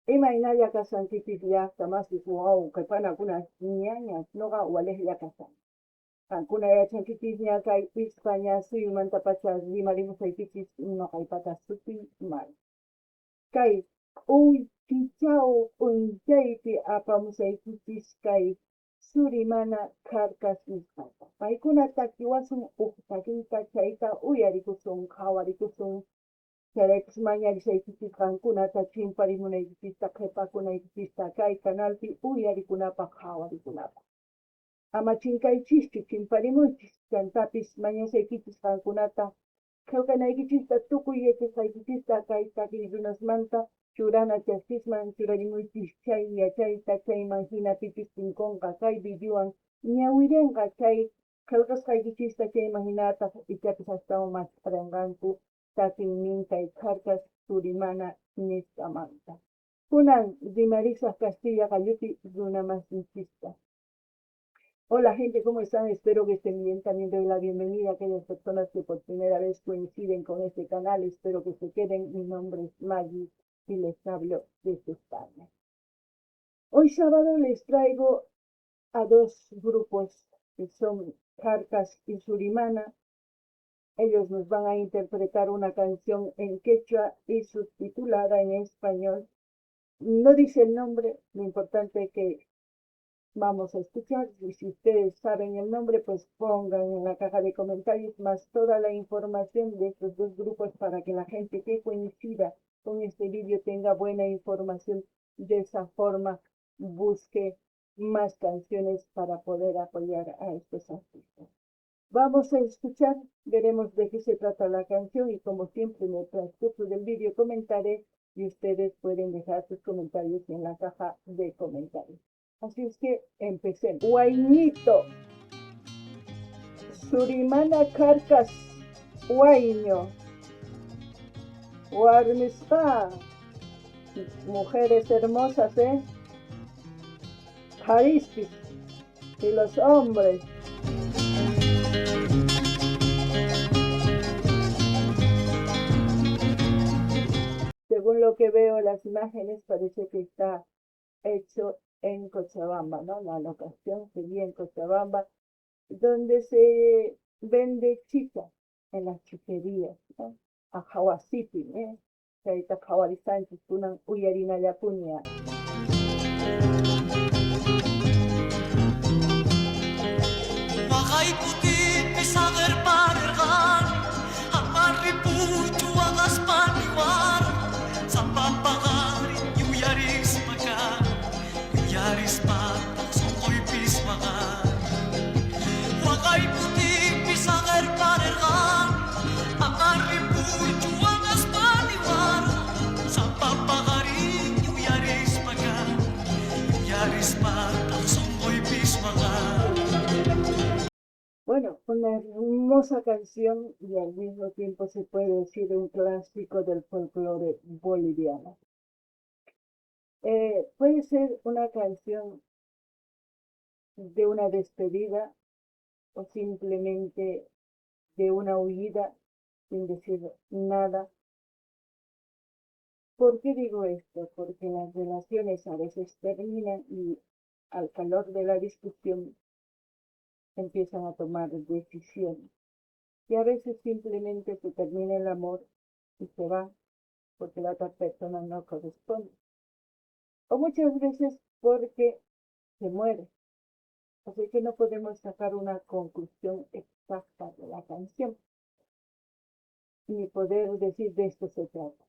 Imaynalla kashankichis llaqta masis wawqe panakuna ñañas noqa walejlla kashan. Qankuna yachankichisña kay Ispaña suyumantapacha rimarimusaykichis noqaypata sutiy Mari. Kay k'uychichaw p'unchaypi apamusaykichis kay Surimana Kharkas nisqata. Paykuna takiwasun uj takiyta chayta uyarikusun qhawarikusun. Chayraykus mañarisaykichis qankunata chimparimunaykichista qhepakunaykichista kay canalpi uyarikunapaj qhawarikunapaj. Ama chinkaychischu chimparimuychis, chantapis mañasaykichis qankunata qhelqanaykichista tukuy yachasqaykichista kay takiy runasmanta churana chaskisman churarimuychis chay yachayta chayman jina pichus tinkonqa kay videowan ñawirenqa chay qhelqasqaykichista chayman jinataj ichapis astawan mask'arenqanku takiynin kay Kharkas Surimana nisqamanta. Kunan rimarisaj kastilla qallupi runamasinchista. Hola gente, ¿cómo están? Espero que estén bien. También doy la bienvenida a aquellas personas que por primera vez coinciden con este canal. Espero que se queden. Mi nombre es Maggie y les hablo desde España. Hoy sábado les traigo a dos grupos que son Kharkas y Surimana. Ellos nos van a interpretar una canción en quechua y subtitulada en español. No dice el nombre, lo importante es que vamos a escuchar, y si ustedes saben el nombre, pues pongan en la caja de comentarios más toda la información de estos dos grupos para que la gente que coincida con este vídeo tenga buena información. De esa forma busque más canciones para poder apoyar a estos artistas. Vamos a escuchar, veremos de qué se trata la canción y como siempre en el transcurso del vídeo comentaré y ustedes pueden dejar sus comentarios en la caja de comentarios. Así es que empecemos. Huayñito, Surimana Kharkas, Huayño, Warmispa, mujeres hermosas, ¿eh? Qharispis y los hombres. Según lo que veo en las imágenes, parece que está hecho en Cochabamba, ¿no? La locación sería en Cochabamba, donde se vende chicha en las chicherías, ¿no? Aqhawasipi, ¿eh? Chayta qhawarisanchis kunan uyarinallapuña. Waqay kutipi saqerparerqani, ama ripuychu waqaspa niwarqa, sapa paqarin yuyarispa kani, yuyarispataq sonqoypis waqani. Waqay kutipi saqerparerqani, ama ripuychu waqaspa niwarqa, sapa paqarin yuyarispa kani, yuyarispataq sonqoypis waqani. Bueno, una hermosa canción y al mismo tiempo se puede decir un clásico del folclore boliviano. Puede ser una canción de una despedida o simplemente de una huida sin decir nada. ¿Por qué digo esto? Porque las relaciones a veces terminan y al calor de la discusión empiezan a tomar decisiones. Y a veces simplemente se termina el amor y se va porque la otra persona no corresponde. O muchas veces porque se muere. Así que no podemos sacar una conclusión exacta de la canción, ni poder decir de esto se trata.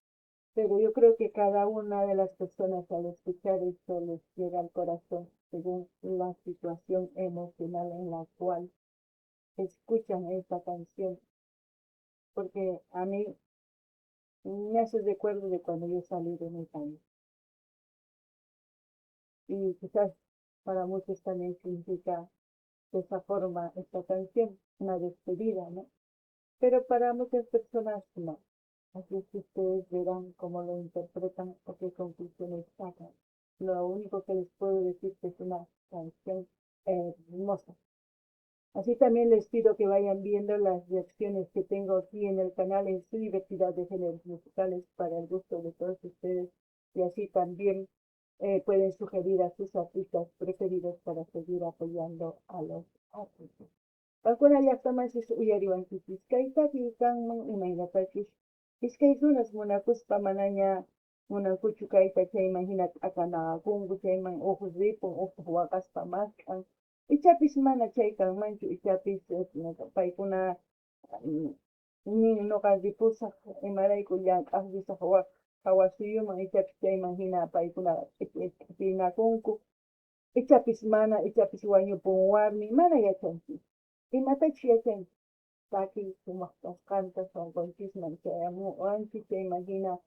Pero yo creo que cada una de las personas al escuchar esto les llega al corazón según la situación emocional en la cual escuchan esta canción. Porque a mí me hace recuerdo de cuando yo salí de mi país. Y quizás para muchos también significa de esa forma esta canción, una despedida, ¿no? Pero para muchas personas no. Así es que ustedes verán cómo lo interpretan o qué conclusiones sacan. Lo único que les puedo decir es que es una canción hermosa. Así también les pido que vayan viendo las reacciones que tengo aquí en el canal en su diversidad de géneros musicales para el gusto de todos ustedes. Y así también pueden sugerir a sus artistas preferidos para seguir apoyando a los artistas. Qankuna llaqtamasis uyariwankichis kay takiy kanman imaynatachus iskay runas munakuspa manaña munankuchu kayta chayman hina t'aqanakunku chayman uj ripun uj waqaspa mask'an ichapis mana chay kanmanchu ichapis paykuna nin noqa ripusaj imarayku llank'aj risaj waj hawa suyuman ichapis chayman hina paykuna q'ipinakunku ichapis mana ichapis wañupun warmi mana yachanchis imatachus yachanchis takiy sumaq kasqanta sunqunchisman chayamuwanchis chayman hina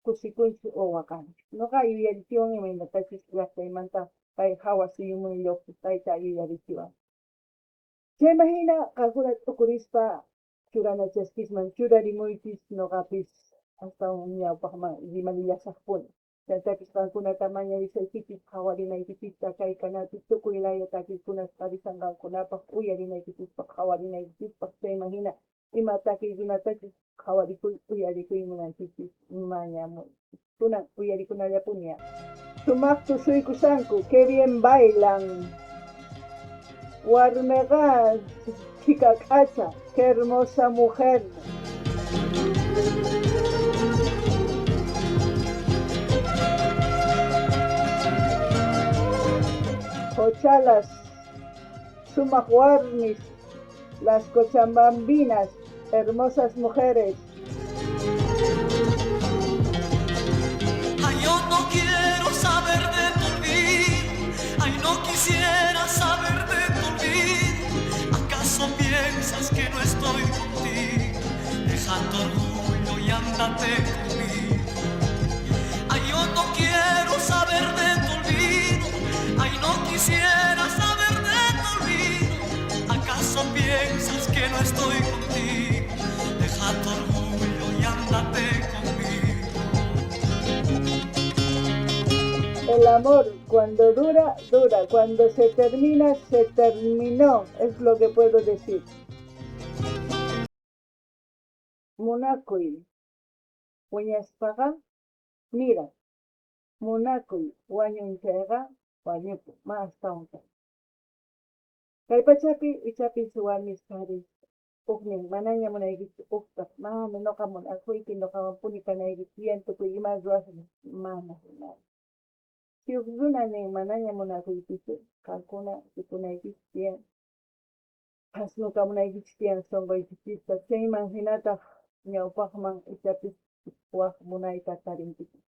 kusikunchis o waqanchis noqa yuyarichiwan imaynatachus llaqtaymanta kay hawa suyuman lluqsisqayta yuyarichiwan chayman hina qankuna t'ukurispa churana chaskisman churarimuychis noqapis astawan ñawpaqman rimarillasaqpuni chantapis qankunata mañarisaykichis qhawarinaykichista kay canalpi tukuy laya takiykunas qarishan qankunapaq uyarinaykichispaq qhawarinaykichispaq chayman hina ima takiykunatachus qhawarikuy uyarikuy munankichis mañamuy kunan uyarikunallapuni. Sumaq tusuykushanku, qué bien bailan. Warmeqa chhika k'acha, qué hermosa mujer. Qochalas, sumaq warmis, las cochabambinas, hermosas mujeres. Ay, yo no quiero saber de tu olvido, ay, no quisiera saber de tu olvido. ¿Acaso piensas que no estoy contigo? Deja tu orgullo y ándate conmigo. Ay, yo no quiero saber de tu olvido, ay, no quisiera saber de tu olvido. ¿Acaso piensas que no estoy contigo? Deja tu orgullo y ándate conmigo. El amor cuando dura, dura. Cuando se termina, se terminó. Es lo que puedo decir. Munakuy wiñaspaqa, mira, munakuy wañun chayqa wañupun, ma astawan. Kay pachapi ichapis warmis qharis ujnin manaña munaykichu ujtaq mana noqa munakuyki noqawanpuni kanayki tiyan tukuy ima ruwasaq mana jinalla. Si uj runa nin manaña munakuykichu qankuna rikunaykichis tiyan thasnukamunaykichis tiyan sunquykichista chayman hinataq ñawpaqman ichapis waj munayta tarinkichis.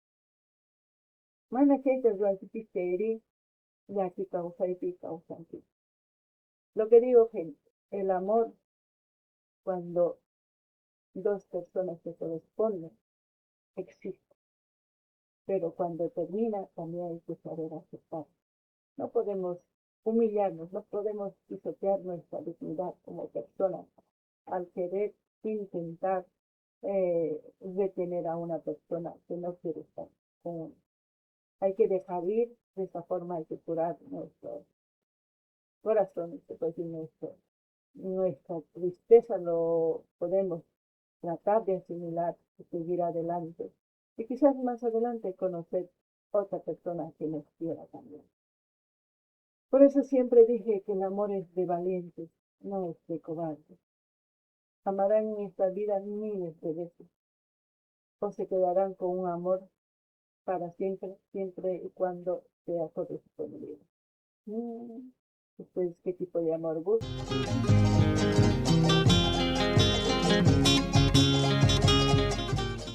Mana chayta ruwankichis chayri llaki kawsaypi kawsankichis. Lo que digo, gente, el amor, cuando dos personas se corresponden, existe. Pero cuando termina, también hay que saber aceptar. No podemos humillarnos, no podemos pisotear nuestra dignidad como persona al querer intentar retener a una persona que no quiere estar con uno. Hay que dejar ir, de esa forma hay que curar nuestro corazón, se puede decir nuestra tristeza lo podemos tratar de asimilar y seguir adelante. Y quizás más adelante conocer otra persona que nos quiera también. Por eso siempre dije que el amor es de valientes, no es de cobardes. Amarán en esta vida miles de veces, o se quedarán con un amor para siempre, siempre y cuando sea correspondido. ¿Ustedes qué tipo de amor buscan?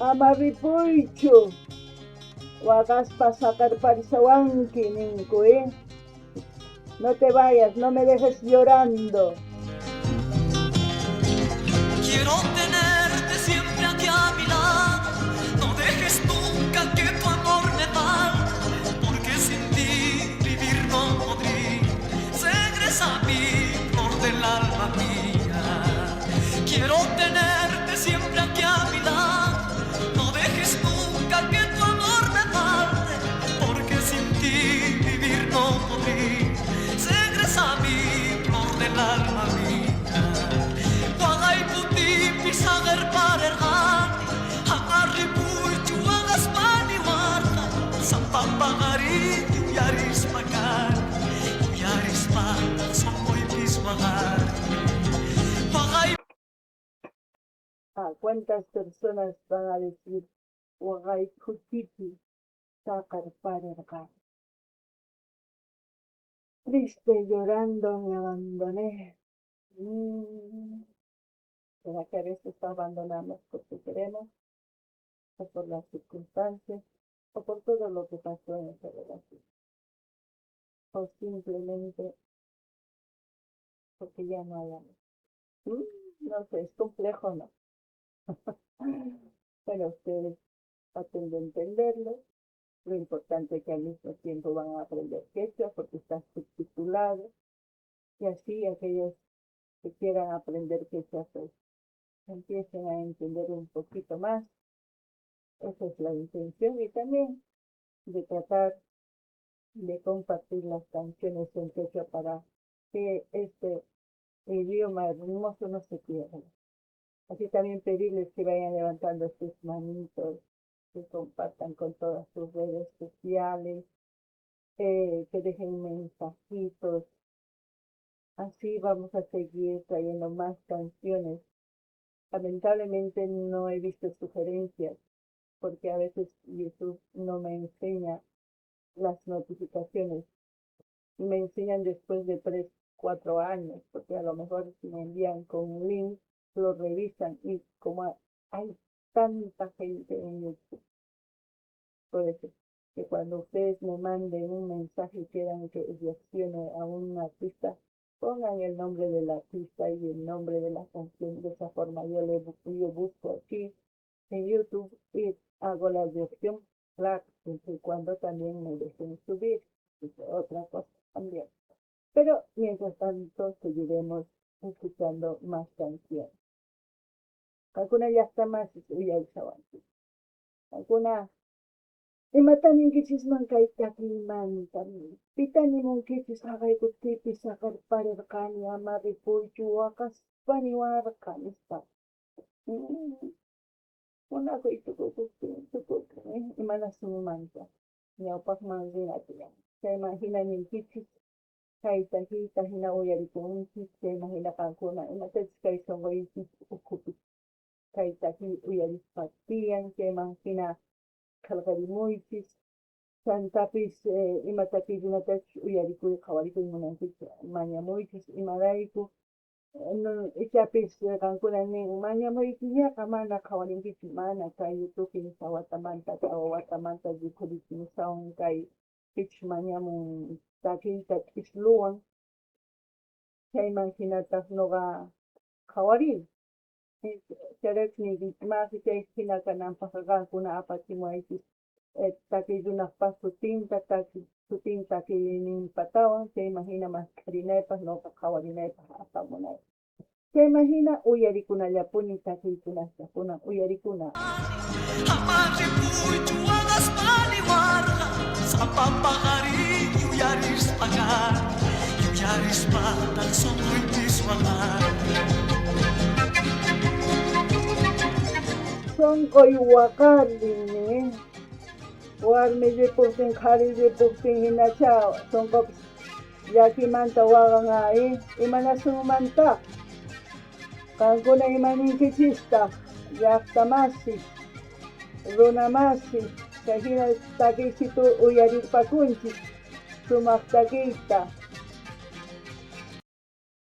Ama ripuychu, waqaspa saqerparisawanki ninku, ¿eh? No te vayas, no me dejes llorando. Quiero tenerte siempre aquí a mi lado, no dejes nunca que tu amor me falte, porque sin ti vivir no podría. Regresa a mí, flor del alma mía. Quiero tenerte siempre aquí a mi lado, no dejes nunca que tu amor me falte, porque sin ti vivir no podría. Regresa a mí, flor del alma. Sapa paqarin yuyarispa kani, yuyarispataq sonqoypis waqani. Waqay. Ah, ¿cuántas personas van a decir waqay phutipi saqerparerqani? Triste llorando me abandoné. ¿Será que a veces abandonamos porque queremos, o por las circunstancias, o por todo lo que pasó en esa relación? O simplemente porque ya no hay amor. No sé, es complejo, ¿no? Bueno, ustedes traten de entenderlo. Lo importante es que al mismo tiempo van a aprender quechua porque está subtitulado. Y así aquellos que quieran aprender quechua, pues empiecen a entender un poquito más. Esa es la intención, y también de tratar de compartir las canciones en quechua para que este idioma hermoso no se pierda. Así también pedirles que vayan levantando sus manitos, que compartan con todas sus redes sociales, que dejen mensajitos. Así vamos a seguir trayendo más canciones. Lamentablemente no he visto sugerencias, porque a veces YouTube no me enseña las notificaciones. Me enseñan después de 3, 4 años, porque a lo mejor si me envían con un link, lo revisan, y como hay tanta gente en YouTube, por eso que cuando ustedes me manden un mensaje y quieran que reaccione a un artista, pongan el nombre del artista y el nombre de la canción. De esa forma yo busco aquí en YouTube y hago la reacción, claro, siempre y cuando también me dejen subir, es otra cosa también. Pero mientras tanto seguiremos escuchando más canciones. Alguna ya está más, ya el chaval. Alguna imatan ninkichisman kay takimanta, pitani nimunkichis haqaykutkipi saqerparerqani ama ripuychu waqaspa niwarqa nispa. Munakuy tukukuptin tukukun, imanasunmanta ñawpaqman rina tiyan. Chayman hina ninkichis kay takiyta hina uyarikunchis, chayman hina qankuna imatachus kay sonqoykichis ukhupi kay takiy uyarispa tiyan, chayman hina qhelqarimuychis. Chantapis ima takiykunatachus uyarikuy qhawarikuy munankichis mañamuychis, imarayku ichapis qankuna nin mañamuykiñaqa mana qhawarinkichu, mana kay YouTube kinsa watamanta tawa watamanta rikhurichimuswan kay pichus mañamun takiyta t'isluwan, chayman hinataq noqa qhawarini. Chayrayku niykichis, masi chay hina kananpaq qankuna apachimuwaychis takiy runaqpa sutinta, sutin takiyninpatawan, chayman hina mask'arinaypaq noqa qhawarinaypaq apamunaypaq. Chayman hina uyarikunallapuni takiykunasta, kunan uyarikuna. Ama ripuychu waqaspa niwarqa, sapa paqarin yuyarispa kani, yuyarispataq sonqoypis waqani. Sonqoy waqarin, warmi ripuptin, qhari ripuptin hinacha sonqopis llakimanta waqan ay, imanasunmantaq? Qankuna imaninkichistaq, llaqtamasi, runamasi, chay hina takiysitu uyarirpakunchis, sumaq takiyta.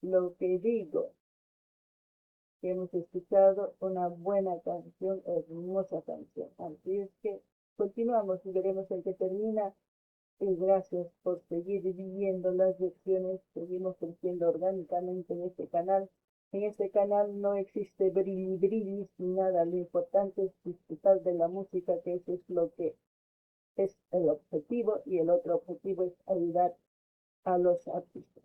Lo que digo, que hemos escuchado una buena canción, hermosa canción. Así es que continuamos y veremos en qué termina. Y gracias por seguir viendo las lecciones. Seguimos creciendo orgánicamente en este canal. En este canal no existe brilli brillis ni nada. Lo importante es disfrutar de la música, que eso es lo que es el objetivo. Y el otro objetivo es ayudar a los artistas.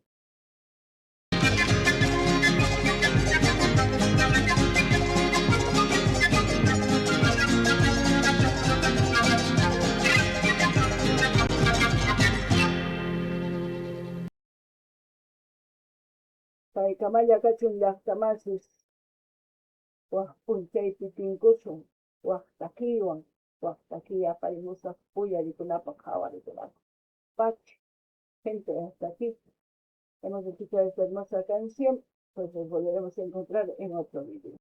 Paykamalla kachun llaqtamasis, waj p'unchaypi tinkusun, waj takiywan. Waj takiy aparimusaj uyarikunapaj qhawarikunapaj. Pacha. Gente, hasta aquí hemos escuchado esta hermosa canción, pues nos volveremos a encontrar en otro video.